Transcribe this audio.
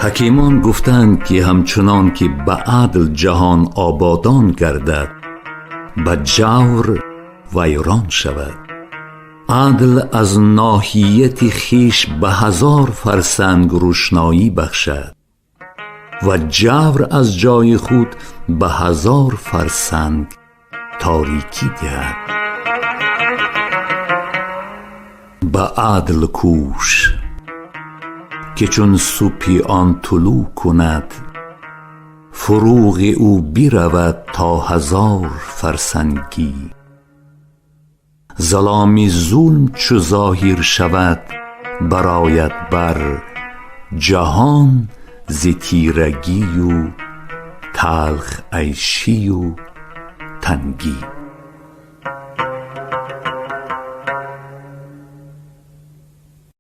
Ҳакимон гуфтанд, ки ҳамчунон ки ба адл ҷаҳон ободон гардад, ба ҷавр вайрон шавад. Адл аз ноҳияти хеш ба 1000 фарсанг рӯшноӣ бахшад ва ҷавр аз ҷои худ ба 1000 фарсанг торикӣ диҳад. Ба адл кӯш, ки чун субҳи он тулӯъ кунад, фурӯғи ӯ биравад то 1000 фарсангӣ. Заломи зулм чу зоҳир шавад, барояд бар ҷаҳон зи тирагию талх айшию тангӣ.